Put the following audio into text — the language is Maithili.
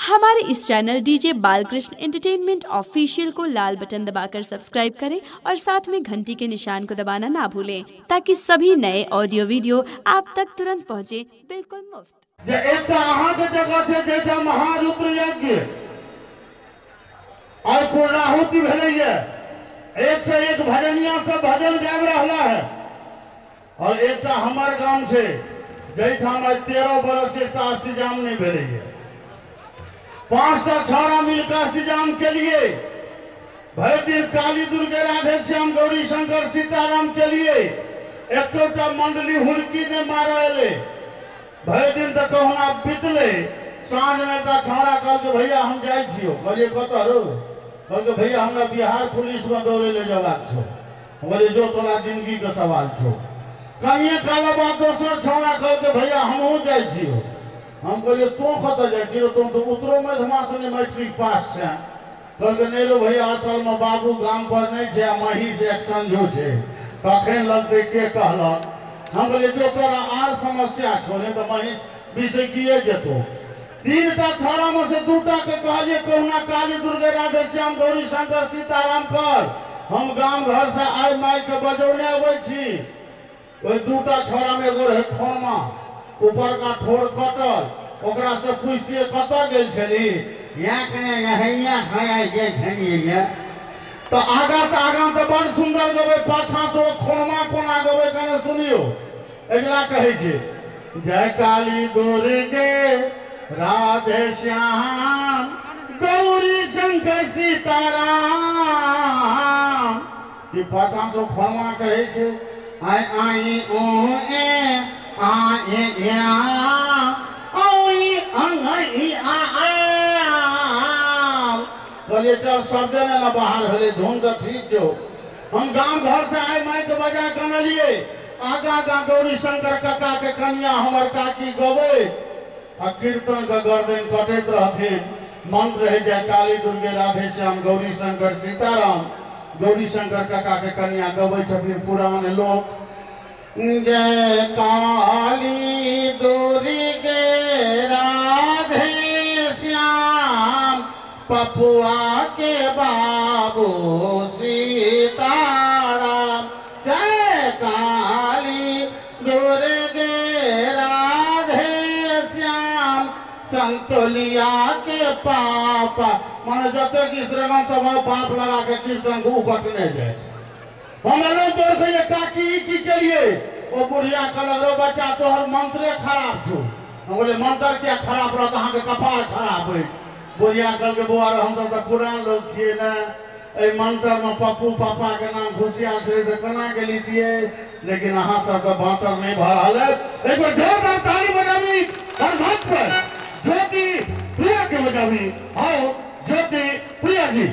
हमारे इस channel DJ Balkrishna entertainment official को लाल बटन दबाकर सब्सक्राइब करें और साथ में घंटी के निशान को दबाना ना भूलें ताकि सभी नए ऑडियो वीडियो आप तक तुरंत पहुंचे बिल्कुल मुफ्त। जगह से जैसा महारुद्र यज्ञ और पूर्णाहुति भेलैया, एक से एक भजनिया सब भजन गाबि रहा है। और एक हमार गांव से जैठाम 13 बरस एक अष्टजाम नहीं भेलैया, 5टा छौड़ा मिलकर अष्टजाम के लिए भरि दिन काली दुर्गे राधे श्याम गौरी शंकर सीताराम के लिए एकोटा मंडली हुड़की ने मारल। भरि दिन तो कहुना बीतले। साँझ में एक छौड़ा कहलकै भैया हम जाइ छियौ। कहलियै कतऽ रौ? कहलकै भैया हमरा बिहार पुलिस में दौड़े ले जबाक छौ। हम कहलियै जो तोरा जिंदगी के सवाल छौ। कहिए काल बाद दोसर छौड़ा कहलकै भैया हमहूँ जाइ छियौ। हम कहलियै तों कतऽ जाइ छियौ? तों तो उत्तरो मध्यमा से नहीं मैट्रिक पास छै। कहलकै नहीं रो भैया असल में बाबू गाम पर नहीं छै, महीष एक संझो छै, कखन लगतै के कहलक। हम कहलियै जो तोरा आर समस्या छौ, नहीं तो महीष बिसकिए जेतौ। 3टा छौड़ा में से 2टा के कहलियै कहुना काली दुर्गे राधे श्याम गौरी शंकर सीताराम कर, हम गाम घर से आइ माय के बजौने अबै छी। ओहि 2टा छौड़ा में एगो रहै खोरमा, ऊपर का ठोर कटल, ओकरा से पूछतियै कतऽ गेल छली, तो आगा तो आगा तो बड़ सुंदर गबै, पाछा से खोरमा कोना गबै कने सुनियो। अगिला कहै छै जय काली दुर्गे राधे श्याम गौरी शंकर सीताराम। ई पाछा से खोरमा कहै छै आई आई ओ ए आ ए या ओई अंग ई आ आ। कहलियै चल सब जने ने बाहर भेलै, धुन तऽ ठीक छौ। हम गाम घर से आइ माइक बजा कऽ अनलियै। आगा आगा गौरी शंकर काका के कनिया हमर काकी गबै आ कीर्तन के गर्दन कटैत रहथिन। मंत्र है जय काली दुर्गे राधे श्याम गौरी शंकर सीताराम। गौरी शंकर काका के कनिया गबै छथिन पुरान लोक। जय काली दुर्गे राधे श्याम पपुआ के बाबू सीताराम। जय काली दुर्गे राधे श्याम संतोलिया के पापा। माने जतेक स्त्रीगण सब बाप लगा के कीर्तन को उकटने जाए। हम एलहुँ दौड़ के काकी ई की केलियै? ओ बुढ़िया कहलक रौ बच्चा तोहर मंत्रे खराब छौ। हम कहलियै मंत्र किया खराब रहत, अहाँके कपार खराब अछि। बुढ़िया कहलकै बौआ रौ हमसब तऽ पुरान लोक छियै ने, एहि मंत्र में पप्पू पापा के नाम घुसियाल छलै तऽ केना के लितियै, लेकिन अहाँ सबके बाँतर नहीं भऽ रहल अछि। एक बेर जोरदार ताली बजाबी और मंच पर ज्योति प्रिया के बजाबी। आओ ज्योति प्रिया जी।